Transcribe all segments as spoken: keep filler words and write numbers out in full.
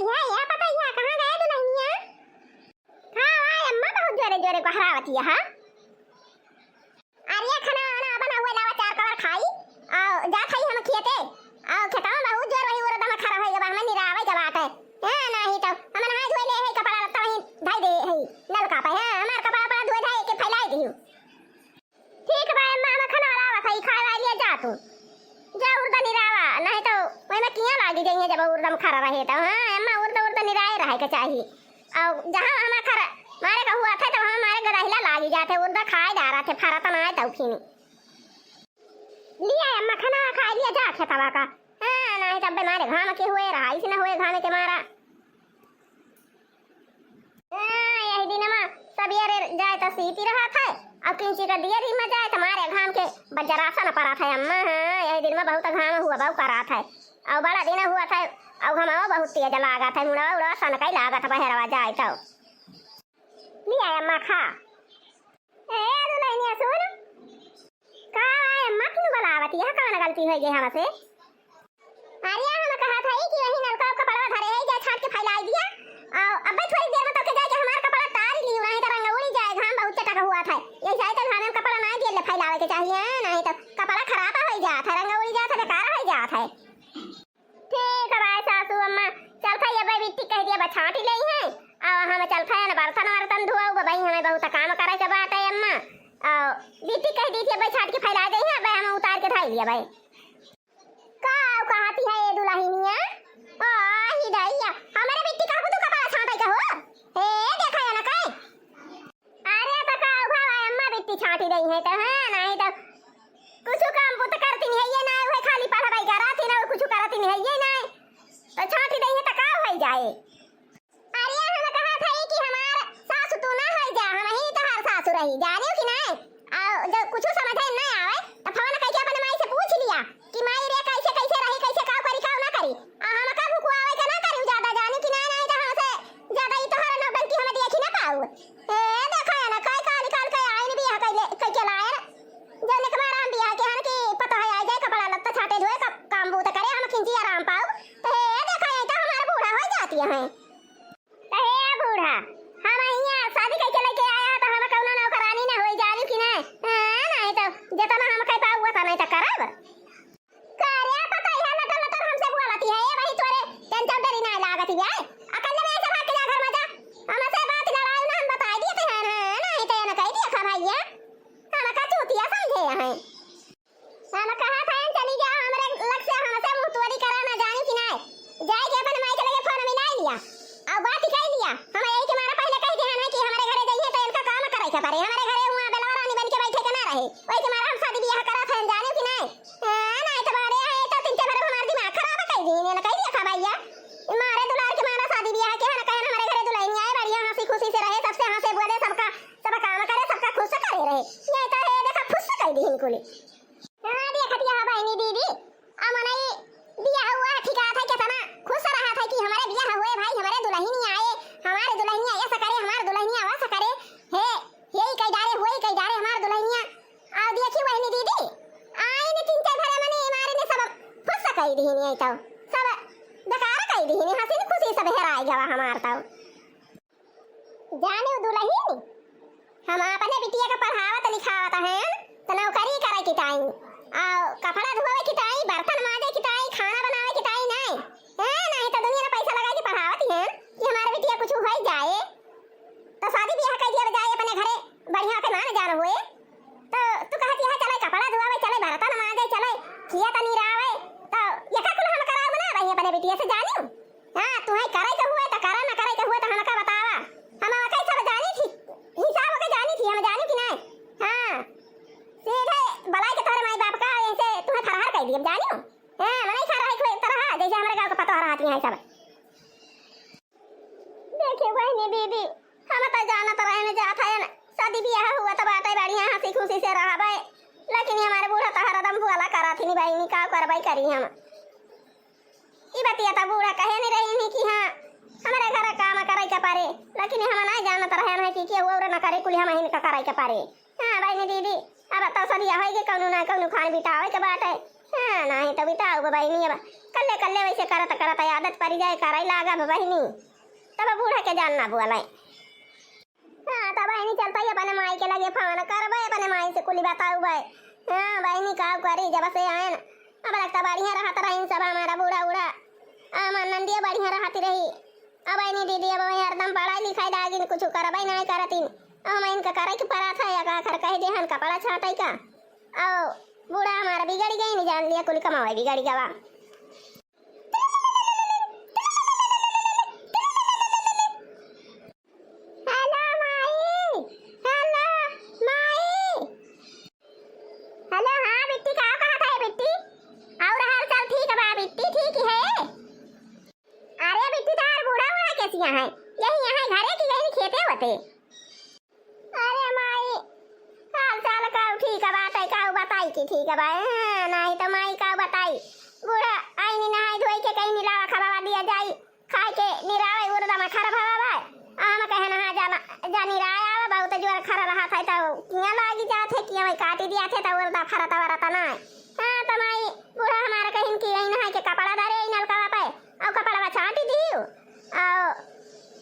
या, या पता या कहाँ गए दुलहिनिया? हाँ, हाँ, अम्मा बहुत जोरे जोरे गोहरावतिया, हाँ। अरे खाना वाना बना हुए लावा चार कवर खाई, और जात हई हम खेते, और खेतवा में बहुत जोर वही उरद में खड़ा होई, अब हमें निरावे के बात है। हाँ, नाही तो हम नहाए धोए ले है, कपड़ा लत्ता वहीं धई दे है नलका पे। हाँ, हमार कपड़ा उपड़ा धोए धाए के फैलाई दियो। ठीक बा अम्मा, हम खाना वाला आवत हई, खाए वाली जा तू। जा उरदा निरावा, नहीं तो वही में किया लागी जाइए जब उरदम खड़ा रहे तो। हाँ अम्मा, उरदा उरदा निराए रहे के चाही। और जहाँ हमार खरा मारे का हुआ था तो वहाँ मारे गदहिला लागी जाते, उरदा खाए जा रहा थे, फरत ना आए तौखिनी। लिया अम्मा खाना खाए लिया जा खेतवा का। हाँ, नहीं तब मारे घाम के हुए रहा, इसी ना हुए घाम के मारा। हाँ, यही दिन मा सबियरे जाए तो सीती रहा था, और किंची का दियरी में जाए तो मारे घाम के बजरासा न पड़ा था अम्मा। हाँ, यही दिन मा बहुत घाम हुआ, बहुत करा था, और बड़ा दिन हुआ था, और घमाओ बहुत तेज लागा था, मुड़वा उड़वा सनकाई लागा था बहरवा जाए तो। लिया अम्मा खा। ए दुलहिनिया सुन, का ए अम्मा क्यों बुलावत? यह कौन गलती हो गई हमसे? अरे हम कहा था कि वही नलका का कपड़ा धरे है, जा छाट के फैलाई दिया। और अबे थोड़ी देर में तो के जाके हमार कपड़ा तार ली, नहीं तो रंग उड़ी जाए, घाम बहुत चटक हुआ था। यही जाए तो घाम में कपड़ा ना दिए ले फैलावे के चाहिए, नहीं तो कपड़ा खराब हो जात है, रंग उड़ी जात है, बेकार हो जात है। ठीक है भाई सासू अम्मा, चलत है, ये भाई बिट्टी कह दिया बछाटी ले है, और हम चलत है ना बर्तन वर्तन धोआऊ भाई, हमें बहुत काम करे के बात है अम्मा। और बिट्टी कह दी थी भाई छाट के फैला दे है, भाई हम उतार के धाई लिया भाई। का कहती है ये दुलहिनिया? ओ ही दैया, हमारे बिट्टी का तू कपड़ा छाटे के हो? ए देखा है ना कई? अरे तो का उघावा अम्मा बिट्टी छाटी रही है तो, हाँ, नहीं तो कुछ काम बुत करती नहीं है ये ना, वह खाली पढ़ाई करती ना, कुछ करती नहीं है ये ना, तो छाटी रही है तो का हो जाए? अरे हम कहा था कि हमार सासु तू ना हो जा, हम ही तो हर सासु रही, जानियो कि नहीं? आ, जब कुछ समझे ना आवे तो फोन करके अपने माई से पूछ लिया कि माई रे कैसे कैसे रही, कैसे का करी का ना करी। आ हम का भुकुआवे के ना करी ज्यादा, जानी कि नहीं, नहीं तो हमसे ज्यादा ई तोहरा नौटंकी हमें देखी ना पाऊ। ए देखा है ना, कई काल निकाल के आइन बियाह कैले, कई के लाए। जौने के मारा हम बियाह के हन कि पता है आ जाए, कपड़ा लत्ता छाटे धोए, का-, काम बूत करे, हम खिंची आराम पाऊ। तो हे देखा है तो हमार बूढ़ा हो जाती है। तो हे बूढ़ा, हम यहाँ शादी करके लेके आया तो हम कौनो नौकरानी ना होई, जानी कि नहीं? हाँ, नहीं तो जितना हम कह पाऊ उतना नहीं तो करब। करे पता है लटर लटर हमसे बोलती है, ए भाई तोरे टेंशन डरी ना लागत है। अकेले में ऐसे भाग के जा घर में जा। हमसे बात लड़ाई ना हम बताई दिए थे, हाँ, हाँ, नहीं तो ये ना कह दिया था भैया। हम का चूतिया समझे हैं। हम कहा था चली जा हमरे लग से, हमसे मुंह तोड़ी करा ना, जानी कि नहीं। जाए के अपन माई के लगे फोन मिलाई लिया। अब बात कर लिया। हम यही के मारा पहले कह दिया ना कि हमारे घरे जाइए तो इनका काम करे के पड़े। हमारे घरे हुआ बेलवा रानी बन के बैठे के ना रहे। वही के मारा हम शादी बियाह करा था, जानी कि नहीं। हाँ, नहीं तो बड़े है तो तीन चार बार हमारा दिमाग खराब कर दिए, इन्हें ना कह दिया था भैया। मारे दुलार के मारा शादी बियाह के है ना, कहे हमारे घरे दुल्हन आए, बढ़िया हंसी खुशी से रहे, सबसे हंसे बोले, सबका सब काम करे, सबका खुश करे रहे। ये तो है देखा फुस कर दी इनको ले। हाँ देखत यहाँ बहनी दीदी, अमनई बियाह हुआ है, ठिकात है कितना खुश रहा था कि हमारे बियाह हुए भाई, हमारे दुल्हनिया आए, हमारे दुल्हनिया ऐसा करे, हमारे दुल्हनिया वैसा करे। हे, यही कई डारे हुए, कई डारे हमारे दुल्हनिया। आओ देखी बहनी दीदी, आई ने तीन चार भरे मने मारे ने सब फुस कर दी नहीं तो सब बेकार कर दी नहीं, हंसी खुशी सब हेराई गवा हमार तो। जाने दुलहिन, हम अपने बिटिया के पढ़ावत लिखावत हन, त नौकरी करे के टाइम, आ कपड़ा धोवे के टाइम, बर्तन माजे के टाइम, खाना बनावे के टाइम नहीं। हैं, नहीं त दुनिया में पैसा लगा के पढ़ावत हन कि हमारे बिटिया कुछ हो जाए, त शादी ब्याह कर दिया जाए अपने घरे, बढ़िया के मान जान हुए। त तू कहती है, "चले कपड़ा धोवे, चले बर्तन माजे, चले खेत निरावे," त ये का कुल हम करावे ना भाई अपने बिटिया से जानियो? हाँ, तुम्हें करे के हुए त करा, न करे के हुए त हमका बतावा। हम ओके सब जानी थी, हिसाब ओके जानी थी, हम जानी कि नहीं? हाँ, सीधे बलाई के तोरे माई बाप का ऐसे तुम्हें फरहार कर दिए, जानियो? हाँ, मने खा रहे कोई तरह, जैसे हमारे गाँव के पतोह रहती हैं सब। देखिए बहनी दीदी, हम तो जानत रहे न जात है न, शादी ब्याह हुआ त बाटे बढ़िया हंसी खुशी से रहबे, लेकिन ये हमारे बूढ़ा तो हरदम भुआला करत ही बहनी, का करबे करी हम। ई बतिया त बूढ़ा कहे नहीं रही नहीं कि हाँ, हमारे घर काम करे के पड़े, लेकिन हम नहीं जानत रहे हैं कि केहू और न करे, कुल हम ही का करे के पड़े। हाँ बहनी दीदी, अब तो सदिया होई के कौनो ना कौनो खान बितावे के बाटे। हाँ, नहीं तो बिताओ बहनी, अब कल्ले कल्ले वैसे करत करत आदत परि जाए, करइ लागब बहिनी, तब बूढ़ा के जान ना बोले। हाँ, तब बहिनी चलत ही अपने माई के लगे फोन करबे, अपने माई से कुली बताउबे। हाँ बहिनी, का करी, जब से आएन, अब लगता बढ़िया रहत रहिन सब हमारा बूढ़ा उढ़ा, हमार नंदिया बढ़िया रहत रही। अब बहिनी दीदी, अब वही हरदम पढ़ाई लिखाई लागिन, कुछ करबे नहीं करतिन। अब हम इनका करे के पड़त है, या का कर कह देहन कपड़ा छाटे का। अब बूढ़ा हमारा बिगड़ गई, नहीं जान लिया कुल कमावे बिगड़ गवा। हेलो माई, हेलो माई। हेलो, हाँ बिट्टी, का कहत है बिट्टी? और हाल चाल ठीक बा बिट्टी? ठीक है। अरे बिट्टी, तार बूढ़ा उड़ा कैसिया है? यही यहाँ घरे की यही खेते होते। अरे माई, हाल चाल का ठीक बात है, का बताई कि ठीक बा? हाँ, नहीं तो माई का बताई, बूढ़ा आईनी नहाई धोई के कहीं निलावा खबावा दिया जाई, खाए के निरावे उर्दा में खर भवा बा। हम कहे ना, हाँ, जाना, जा निराय आवा, बहुत जोर खर रहत है, तो किया लागी जात है, किया वही काटी दिया थे, तो उर्दा फरत वरत ना। हाँ, तो माई, बूढ़ा हमारा कहिन कि यही नहाई के कपड़ा धरे, यही नलका पे, और कपड़ा छाटी दियो। और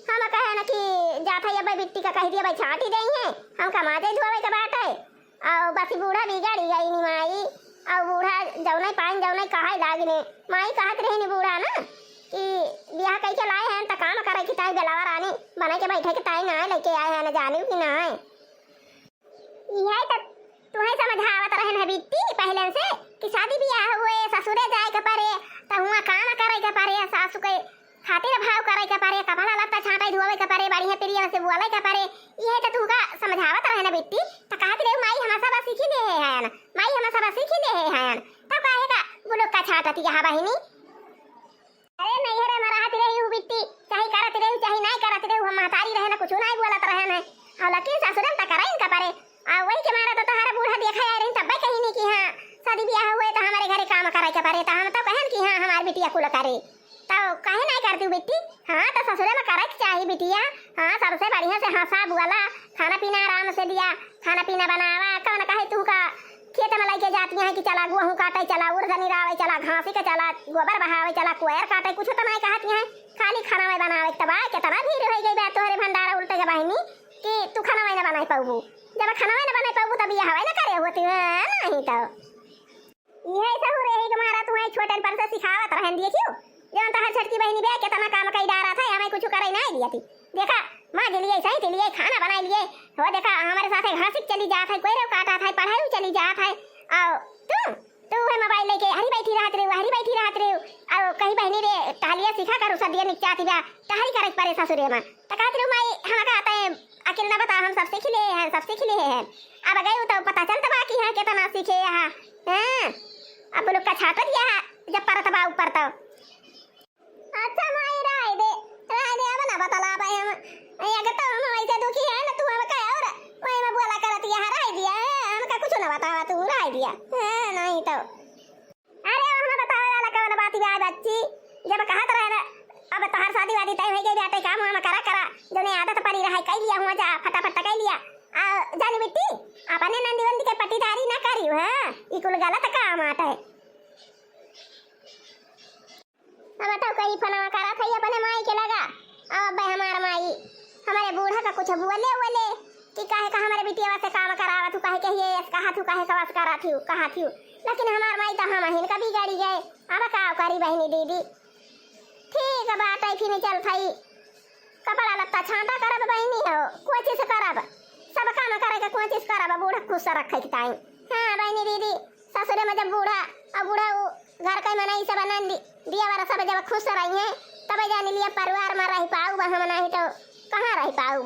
हम कहे ना कि जात है, ये बिट्टी का कह दिया भाई, छाटी देई है, हमका माजे धोवे के बात है। और बस बूढ़ा बिगड़ गई नी माई। और बूढ़ा जौने पाइन जौने कहे लागिने, माई कहत रही नी बूढ़ा ना कि ब्याह कई के लाए हैं त काम करे की ताई बेलावा रानी बना के बैठे के ताई ना लेके आए हैं, न जानियो कि ना है। यही तो तुम्हें समझावत रहन है बिट्टी पहले से कि शादी ब्याह हुए ससुरे जाए के परे, त हुआ काम करे के परे, सासू के खातिर भाव करे के परे, कपड़ा लत्ता छाटे धोवे के परे, बढ़िया प्रिय से बोले के परे। यही तो तुमका समझावत रहे ना बिट्टी, त कहत रहे माई हम सब सीखी ले है हन, माई हम सब सीखी ले है हन। तब काहे का बुलुक्का छाटत यहाँ बहिनी? अरे नहीं रे, मराहत रही हूँ बिट्टी, चाहे करत रही चाहे नहीं करत रही, हम महतारी रहे ना, कुछ नहीं बोलत रहे ना। और लेकिन ससुरन त करे इनका परे। आ वही के मारा तो तोहरा बूढ़ा देखा आए रही, तब्बे कही नहीं कि हाँ शादी ब्याह हुए तो हमारे घरे काम करे के परे, तो हम तो कहन कि हाँ हमार बिटिया कुल करे। तो काहे नहीं करती बिट्टी? हाँ, तो ससुरे में करे के चाही बिटिया। हाँ, सबसे बढ़िया से हंसा बुआला, खाना पीना आराम से दिया, खाना पीना बनावा। कौन कहे तू का खेत में लेके जाती है कि चला गेहूं काटे, चला उर्द निरावे, चला घासी के, चला गोबर बहावे, चला कोयर काटे, कुछ तो नहीं कहती है, खाली खाना में बनावे के। तबा कितना भीड़ हो गई बा तोहरे भंडारा उल्टे के बहिनी कि तू खाना में ना बनाई पाबू। जब खाना में ना बनाई पाबू तब यह हवाई ना करे होती है, नहीं तो। इहे सहूर यही के मारा तुम्हें छोटन पर से सिखावत रहन दिए क्यों? जौन तहर छोटकी बहिनी बे केतना काम कई डारा था, हमें कुछ करे नहीं दिया थी। देखा, माँ के लिए सही के लिए खाना बनाई लिए। हो देखा, हमारे साथे घासिक चली जात है, कोयरो काटा था, पढ़ाई चली जात है। और तू, तू है मोबाइल लेके हरी बैठी रहत रहे, हरी बैठी रहत रहे। और कही बहिनी रे, टहलिया सीखा करू, सदिया निकचाती बा, टहरी करे के परे ससुरे में। त कहत रहे माई, हम कहते हैं, अकेल ना बता, हम सबसे खिले हैं, सबसे खिले हैं। अब गए तो पता चलत बा कि हाँ, केतना सीखे यहाँ। हाँ, अब लोग का छाटत यहाँ, जब परत बा ऊपर तो। अच्छा माई, राय दे, राय दे, अब ना बतला पाए हम। ये अगर तो हम वैसे दुखी है ना, तू हम कहे और वही में बोला करत यहाँ, राय दिया है, हमका कुछ ना बतावा तू, राय दिया। हाँ, नहीं तो। अरे, ओहमा बतावे वाला कवन बात बा बच्ची? जब कहत रहे ना, अब तोहार शादी वादी तय होइ गई बाटे, काम वाम करा करा, जौने आदत पड़ी रहे, कई लिया हुआ जा, फटाफट कई लिया। आ, जानी बिट्टी, अपने नंदी वंदी के पट्टीदारी ना करियो, हाँ? ई कुल गलत काम आटे। अब तो कई फनवा करत है अपने माई के लगा। अब अबे हमार माई, हमारे बूढ़ा का कुछ बोले बोले कि काहे का हमारे बिटिया से काम करावत हूँ, काहे के ये कहा थू, काहे का वास करा थू, कहा थू। लेकिन हमार माई तो हम हिन का बिगाड़ी गए। अब का करी बहिनी दीदी? ठीक बात है, फिर चल थई कपड़ा लत्ता छांटा करब बहिनी हो, कोई चीज करब, सब काम करे के कोई चीज करब, बूढ़ा खुश रखे के ताई। हाँ बहिनी दीदी, ससुरे में जब बूढ़ा और बूढ़ा उ घर के मनई सब नंदी दिया वाला सब जब खुश रही हैं, तब जान लिया परिवार में रह पाऊ, हम नहीं तो कहाँ रह पाऊ।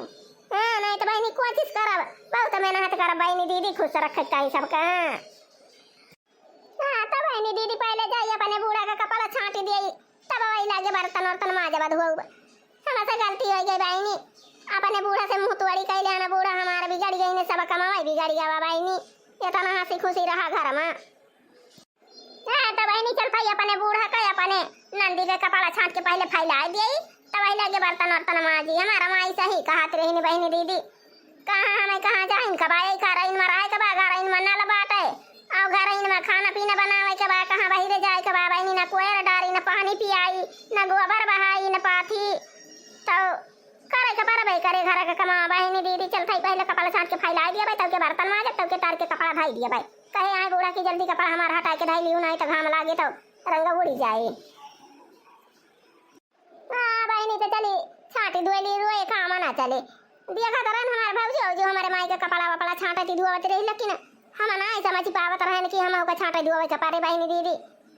हाँ, नहीं तो बहिनी कोई चीज करब, बहुत मेहनत करब बहिनी दीदी, खुश रखे के ताई सबका। हाँ। हाँ, तब बहिनी दीदी पहले जाई अपने बूढ़ा का कपड़ा छांटी देई, तब वही लागे बर्तन वर्तन माजब धोब। हमसे गलती हो गई बहिनी, अपने बूढ़ा से मुंह तोड़ी कैले ना, बूढ़ा हमार बिगड़ गई ने, सब कमावे बिगड़ गया बहिनी, इतना हंसी खुशी रहा घर में। हाँ, तब बहिनी चल पाई अपने बूढ़ा का, अपने नंदी के कपड़ा छांट के पहले फैला देई, तब वही लागे बर्तन वर्तन माजी। हमारा माई सही कहत रही ने बहिनी दीदी, कहाँ हमें कहाँ जाइन कबा, यही करइन मराए कबा, घरइन में नल बाटे, अउ घरइन मा खाना पीना बनावइ के बा, कहाँ बहिरे जाइ के बा बहिनी, न कोयर डारी, न पानी पियाई, न गोबर बहाई, न पाथी। तउ करइ के परबइ करे घर के कमवा बहिनी दीदी। चलथइ पहिले कपड़ा छाँट के फइलाइ दियबइ, तउ के बर्तन माजब, तउ के तर के कपड़ा धइ दियबइ। कहे आए बूढ़ा कि जल्दी कपड़ा हमार हटाइ के धइ लिउ, नाहीं तउ घाम लागे तउ रंग उड़ि जाए। हाँ, बहिनी, त चली छाँटी धोइली, रोए काम ना चले। देखत रहन हमार भौजी, भौजी हमरे माई के कपड़ा वपड़ा छाँटती धोवत रही, लेकिन हम नाहीं समझ पावत रहन कि हम ओका छाँटे धोवे के परे, बहिनी दीदी।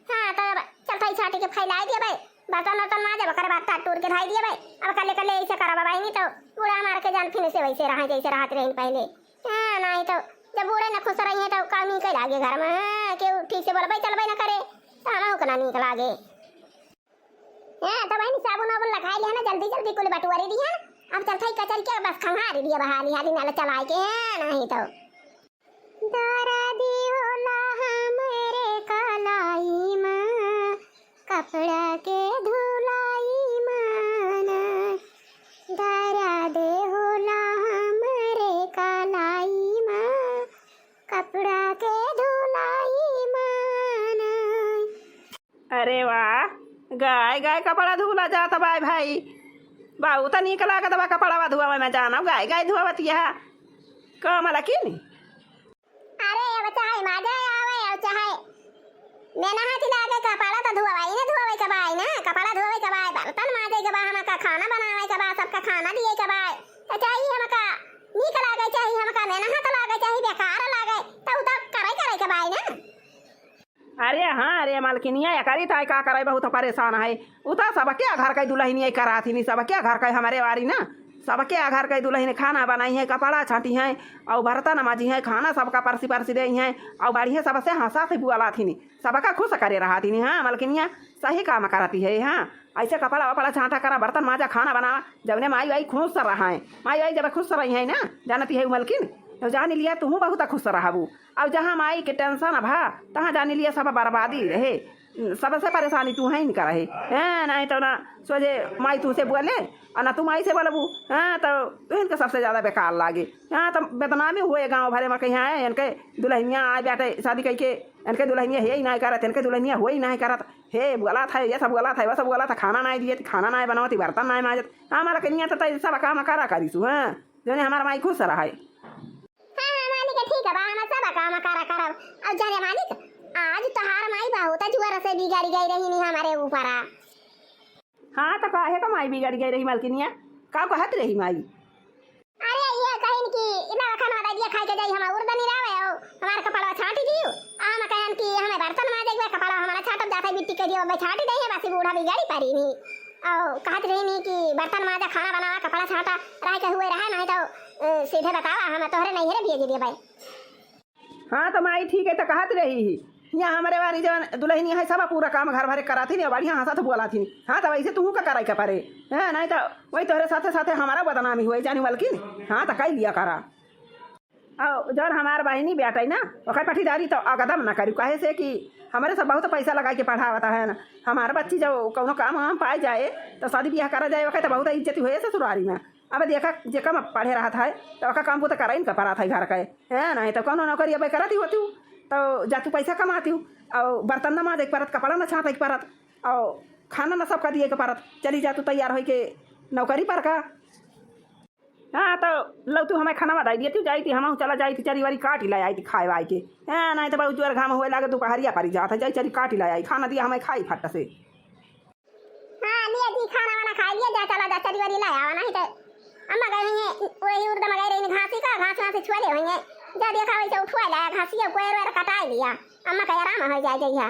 हाँ, त अब चलथई छाँटी के फैलाई दियबे, बर्तन उर्तन माजब, ओकरे बाद तार टूर के धई दियबे। अब कल्ले कल्ले ऐसे करब बहिनी, त बूढ़ा हमार के जान फिन से वैसे रहे जैसे रहत रहिन पहिले। हाँ, नाहीं त जब बूढ़े न खुश रही हैं त का नीक लागे घर में, हाँ, केहू ठीक से बोलबे चलबे न करे, त हमहू के ना नीक लागे। हाँ, त बहिनी, साबुन वाबुन लगाई लिहा ना, जल्दी जल्दी कुल बटुअरी दिहा। अब चलथई कचरी के बस खंगारी दिया बहाली हाली नल चलाए के, हाँ, नाहीं त। दर्द होला हमरे कलाई मा, कपड़ा के धुलाई मा ना। दर्द होला हमरे कलाई मा, कपड़ा के धुलाई मा ना। अरे वाह, गाय गाय कपड़ा धुला जात बा भाई। बहुत नीक लागत बा कपड़वा धुआवे में, जानो गाय गाय धुआवत यह। का मलकिन? अरे, अब चाहे माजा आवे, अब चाहे मेना हाथी लागे, कपड़ा त धुआवे, इन्हें धुआवे के बाय ना, कपड़ा धुआवे के बाय, बर्तन माजे के बा, हमका खाना बनावे के बा, सबका खाना दिए के बाय। त चाहे हमका नीक लागे, चाहे हमका मेना हाथ लागे, चाहे बेकार लागे, त उ त करे, करे के बाय ना। अरे हाँ, अरे मलकिनिया, एकरी ताई का करे, बहुत परेशान है। उ त सबके घर के दुलहिनिया करात हिनी, सबके घर के हमरे वारी ना, सबके घर के दुलहिन खाना बनाई है, कपड़ा छाँटी है, अउ बर्तन माजी है, खाना सबका परसी परसी देई है, अउ बढ़िया सबसे हँसात है बुआलात हिनी, सबका खुश करे रहत हिनी। हाँ मलकिनिया, सही काम करती है। हाँ, ऐसे कपड़ा वपड़ा छाँटा करा, बर्तन माजा, खाना बनावा, जौने माई वाई खुश रहा है, माई वाई जब खुश रही है ना, जानती है उ मलकिन, तो जानी लिया तुहूँ बहुत खुश रहबू। अब जहाँ माई के tension भा, तहाँ जानी लिया सब बर्बादी रहे, सबसे परेशानी तू है इनका रहे। हैं, नाहीं तो ना सोझे माई तू से बोले, और ना तू माई से बोलबू। हैं, तो, तो इनका सबसे ज्यादा बेकार लागे। हाँ, तो बदनामी हुए गाँव भरे में, कहीं आए इनके दुलहिनिया आए बाटे शादी कइके, इनके दुलहिनिया हे ही नाहीं करत, इनके दुलहिनिया हो ही नाहीं करत। हे बोला था, ये सब बोला था, वो सब बोला था, खाना नाहीं दिए, खाना नाहीं बनावत, बर्तन नाहीं माजत। हाँ, मलकिनिया तो, तो सब काम करा करी सु, हाँ, जौने हमार माई खुश रहा है। हाँ, हाँ, मालिक, ठीक है बा, हम सब काम करा करब। अब जाने मालिक, आज तोहार माई बहुत जोर से बिगड़ गई रही नी हमारे ऊपर। हाँ, तो काहे का माई बिगड़ गई रही मलकिनिया? का कहत रही माई? अरे, ये कहिन कि इतना खाना दे दिया खाए के जाई, हम उर्दनी रहे हो, हमार कपड़वा छाँटी दियो। आ हम कहन कि हमें बर्तन माजे के बा, कपड़वा हमारा छाँटब जाता है, बिट्टी के दियो, मैं छाँटी दे है, बस बूढ़ा बिगड़ी परी नी। और कहत रही नी कि बर्तन माजा, खाना बनावा, कपड़ा छाँटा, रह के हुए रहा, नहीं तो, अ, सीधे बतावा, हम तोहरे नैहरे भेज देबे। हाँ, तो माई ठीक है, तो कहत रही ही। यहाँ हमरे वाली जवन दुलहिनिया है, सब पूरा काम घर भरे करात ही नी, बढ़िया हँसत बोलात ही नी। हाँ, तो वैसे तुहू का कराई का परे। हाँ, नहीं तो वही तोहरे साथे साथे हमारा बदनामी हुए, जानी मलकिन। हाँ, तो कई लिया करा। और जौन हमार बहिनी बेटा है ना, ओकर पटीदारी तो अगदम ना करी, काहे से कि हमरे सब बहुत पैसा लगाई के पढ़ावत है ना। हमार बच्ची जब कौनो काम वाम पाए जाए, तो शादी ब्याह करा जाए, ओकर तो बहुत इज्जत हुए ससुरारी में। अब देखा, जे कम पढ़े रहत है, तो ओका काम बूता करइन का परत है घर के, है ना? तो कौनो नौकरी अब करती होती, तो जातू पैसा कमाती, और बर्तन न माजे के परत, कपड़ा न छाँटे के परत, और खाना न सबका दिए के परत, चली जातू तैयार होई के नौकरी पर का। हाँ, तो लौतू हमें खाना दे दिए, तू जाई थी, हम चला जाई थी, चरी वरी काटी लाई आई थी खाए वाई के। हाँ, नहीं तो बहुत जोर घाम हुए लागे, दोपहरिया परी जात है, जाई चरी काटी लाई आई, खाना दिया हमें खाई फट से। हाँ, लिया जी, खाना वाना खाई लिया, जा चला जा, चरी वरी लाई आवा, नहीं तो अम्मा गए हुई हैं, वही उर्द में गए रही घासी का, घास वास छुआ ले हुई हैं, जा देखा वैसे उठवा लाया घासी, कोयर वेर कटाई लिया, अम्मा का आराम हो जाए जइहा।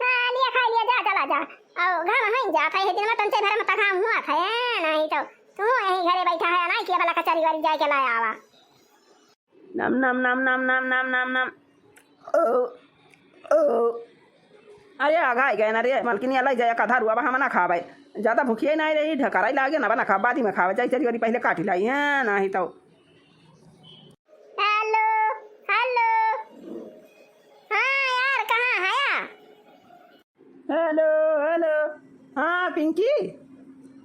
हाँ, लिया खाई लिया, जा चला जा, और घाम है जा, खाई है दिन में तंचे भर में तक घाम हुआ था, नहीं तो तू यहीं घरे बैठा है, नहीं किया वाला कचरी वरी जाए के लाया आवा। नम, नम, नम, नम। ओ, ओ। अरे, आगा आई गए ना रे, मलकिनिया लाई जाए, कधा रुआ, हम ना खाबे। ज्यादा भूखिए नहीं रही, ढकराई लागे ना, बना खा, बादी में खाबे, जाई चरी वरी पहले काटी लाई, हैं, नहीं तो। हेलो, हेलो। हाँ यार, कहाँ है या? हेलो, हेलो। हाँ, पिंकी,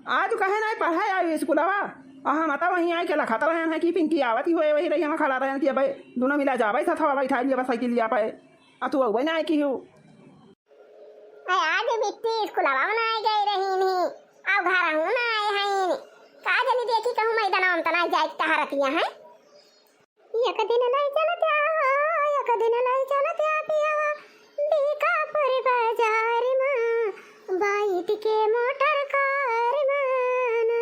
आज काहे नहीं पढ़ाई आई स्कूलवा? आ, हम तो वहीं आए के लखत रहन है कि पिंकी आवत ही होए, वही रही हम खड़ा रहन कि अबे दुनो मिला जाबे, सथवा बैठा लिया बस साइकिलिया पे। आ, तू अउबे ना आए कि हूँ। अरे, आज बिट्टी स्कूलवा ना आए गए रही नी, अउ घर हूँ ना आए हैं। का जनी देखी कहूँ मैदानवा में तना जाए टहरतिया हैं। एक दिन लई चलत्या, एक दिन लई चलत्या पियवा, बीकापुर बाजार मा, बैठ के मोटर कार मा ना।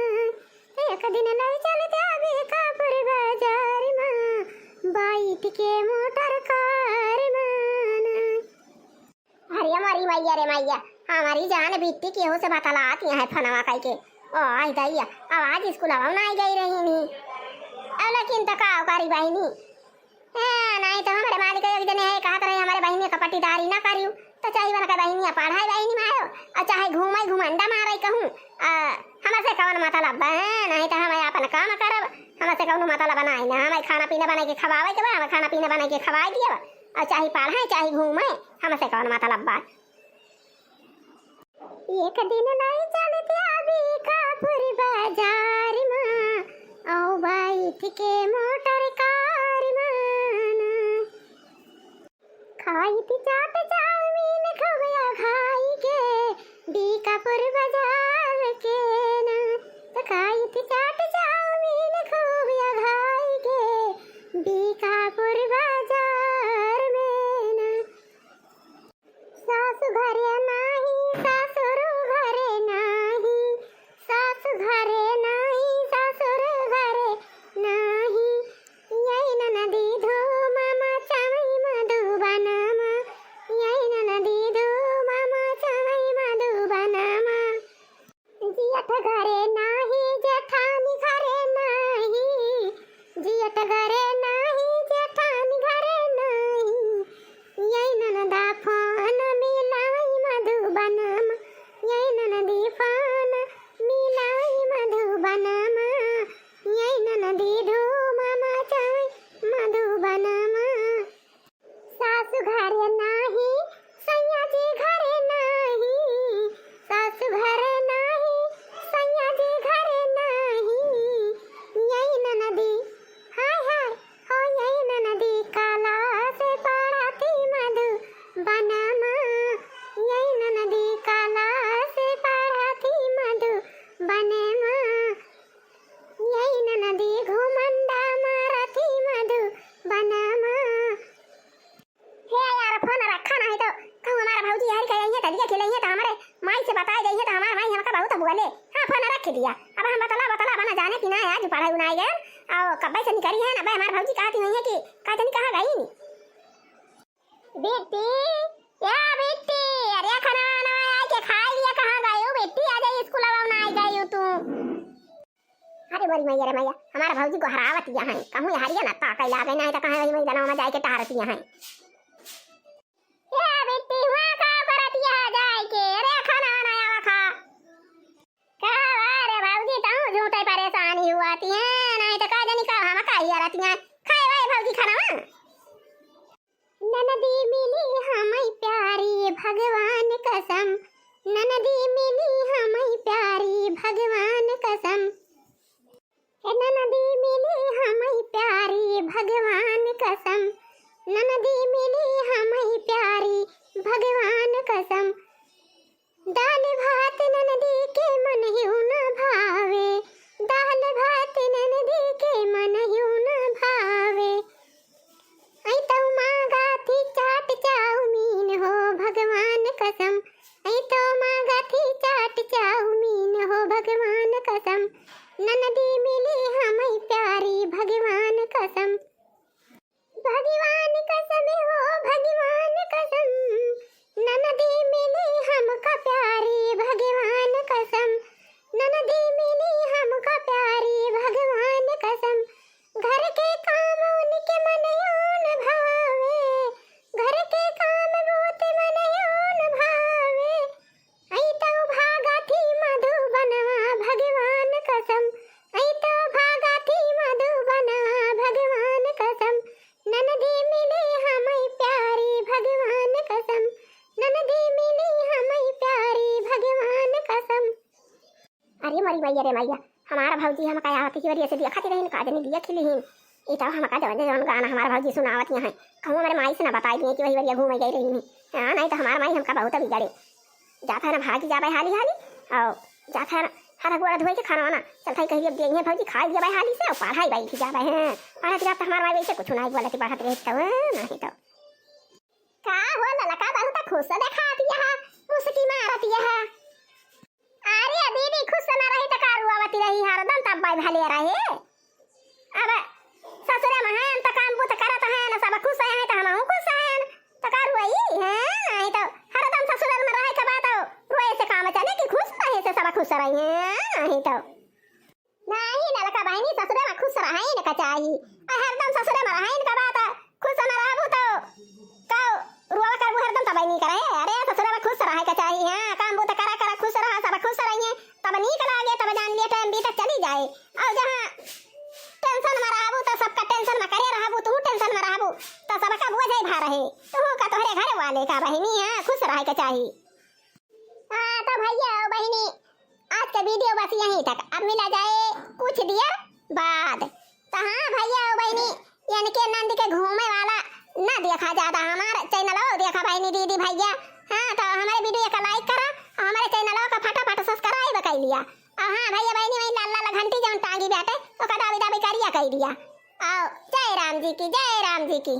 एक दिन लई चलत्या बीकापुर बाजार मा, बैठ के मोटर कार मा ना। अरे हमारी मैया रे मैया, हमारी जान बिट्टी केहू से बतलात यहाँ फोनवा कइके। ओ आई दैया, अब आज स्कूलवा ना आई गई रही नी। अब लेकिन तो का करी बहिनी? ए, नहीं तो हमारे मालिक एक जने है कहत रहे, हमारे बहिनी का पट्टीदारी ना करियो, तो चाहे उनका बहिनी पढ़ाई बहिनी मारो, और चाहे घूमे घुमंडा मारे कहूँ, आ, हमसे कौन मतलब बा? नहीं तो हम अपन काम करब, हमसे कौन मतलब बनाई ना, हमें खाना पीना बना के खवावे के बा, हमें खाना पीना बना के खवाई दिए बा, और चाहे पढ़े चाहे घूमे, हमसे कौन मतलब बा? एक दिन लई चलत्या बीकापुर बाजार मा, अउ बैठ के मोटर कार मा ना। खाइत चाट चाउमीन खूब अघाई के, बीकापुर बाजार के ना। तो खाइत चाट चाउमीन खूब अघाई के, बीकापुर बाजार में ना। सासु घरे नाही, सासुर घरे नाही, सासु घरे नाही, सासुर घरे नाही। यई ननदी धूम मचावई मधुबनमा, यई ननदी धूम मचावई मधुबनमा। जियठ घरे नाही, जेठानी घरे नाही, जियठ घरे नाही, जेठानी घरे नाही। यई ननदा फोन मिलावई मधुबनमा, यई ननदी फोन मिलावई मधुबनमा, यई ननदी धूम मचावई मधुबनमा। सासु घरे नाही, सैया जी घरे नाही, सासु घरे नाही, सैया जी घरे नाही। यई ननदी, हाय हाय, हो यई ननदी काला से पढ़ती मधुबनमा, यई ननदी काला से पढ़ती मधुबनमा। यई ननदी घुमंडा मारती मधुबनमा। हे यार, फोन रखा, नहीं तो कहूँ हमारा भौजी यार कहे, ये तलिया खिले, ये तो हमारे माई से बताए जाइए, तो हमारे माई हमका बहुत बोले। हाँ, फोन रख दिया। अब हम बतला, बतला बना जाने कि ना, आज पढ़ाई ना गए, और कब्बे से निकली है ना, भाई हमारे भौजी कहती हुई है कि कहते नहीं कहाँ गई। बेटी, या बेटी, अरे खाना वाना आए के खाए लिया, कहाँ गए हो बेटी? आ जाइए, स्कूल अब ना आई गई हो तू। अरे मोरी मैया रे मैया, हमार भौजी गोहरावत यहाँ है, कहूँ हरिया ना ताकई लागे, नहीं तो कहाँ वही मैदानवा में जाए के टहरत यहाँ है। या बेटी, हुआ का करत यहाँ जाए के? अरे खाना वाना आवा खा। का रे भौजी, तहूँ झूठे परेशानी हुआ थी, नहीं तो का जानी का हम का हिया रहती हैं। खाए वाए भौजी खाना वा। ननदी मिली हमई प्यारी भगवान कसम, ननदी मिली हमई प्यारी भगवान कसम। हे ननदी मिली हमई प्यारी भगवान कसम, ननदी मिली हमई प्यारी भगवान कसम। दाल भात ननदी के मन हिउ न भावे, दाल भात ननदी के मन हिउ न भावे। ऐ तो मांगा थी चाट चाउमीन हो भगवान कसम, ऐ तो मांगा थी चाट चाउमीन हो भगवान कसम। ननदी मिली हमई प्यारी भगवान कसम। भगवान कसम हो भगवान कसम, ननदी मिली हमका प्यारी भगवान कसम, ननदी मिली हमका प्यारी भगवान कसम। घर के काम उनके मन योन भावे, घर के काम बहुत मन योन भावे। ऐ तो भागा थी मधुबनवा भगवान कसम, ऐ तो भागा थी मधुबनवा भगवान कसम। ननदी अरे मोरी मैया रे मैया, हमार भौजी हमका आवत ही वरिया से देखत ही रहिन, का जनी दिया खिली हिन। ई तो हमका जवन जवन गाना हमार भौजी सुनावत यहाँ है, कहूँ हमरे माई से ना बताई दिए कि वही वरिया घूमे गई रही। हाँ, नहीं तो हमार माई हमका बहुत बिगड़े। जात है ना भागी जाबे हाली हाली, और जात है ना हाथ गोड़ धोए के खाना वाना चलता ही कहिए अब देंगे भौजी खाई जाबे हाली से और पढ़ाई बैठी जाबे हैं। पढ़त रहत हमार माई वैसे कुछ नहीं बोलत, पढ़त रहत तो नहीं तो। का हो ललका, बहुत खुश देखात यह, मुस्की मारत यह। अरे दीदी, खुश न रही त का रुआवती रही, हरदम तब भाई भले रहे। अब ससुरे में हैं त काम बूत करत हैं, सब खुश हैं त हमहू खुश हैं, त का रुआई हैं? नहीं तो हरदम ससुरे में रहे के बाद तो रोए से काम चले कि खुश रहे से सब खुश रही हैं, नहीं तो। नहीं ललका बहिनी, ससुरे में खुश रहइन का चाही। आ, हरदम ससुरे में रहइन का बात, खुश न रहबू तो का रुआ करबू, हरदम तबई नहीं करे। अरे ससुरे में खुश रहे का चाही, हाँ, काम बूत करा करा खुश रहा, सब खुश रहिए, तब नीक लागे, तब जान लिए टाइम बीत चली जाए। और जहाँ टेंशन में रहबू तो सबका टेंशन में करे रहबू, तू टेंशन में रहबू तो सबका बोझ ही भा रहे, तू का तोहरे घर वाले का बहिनी, हाँ, खुश रहे का चाही। हाँ, तो भैया और बहिनी, आज का वीडियो बस यहीं तक। अब मिला जाए कुछ देर बाद। तो हाँ भैया और बहिनी, इनके नंद के घूमे वाला ना देखा ज्यादा, हमारे चैनल देखा बहिनी दीदी भैया। हाँ, तो हमारे वीडियो का लाइक करा और हमारे चैनल का फटाफट सब्सक्राइब कर लिया। और हाँ भैया बहिनी, वही लाल लाल घंटी जौन टांगी बाटे, ओका दाबी दाबी करिया कर दिया। और जय राम जी की, जय राम जी की।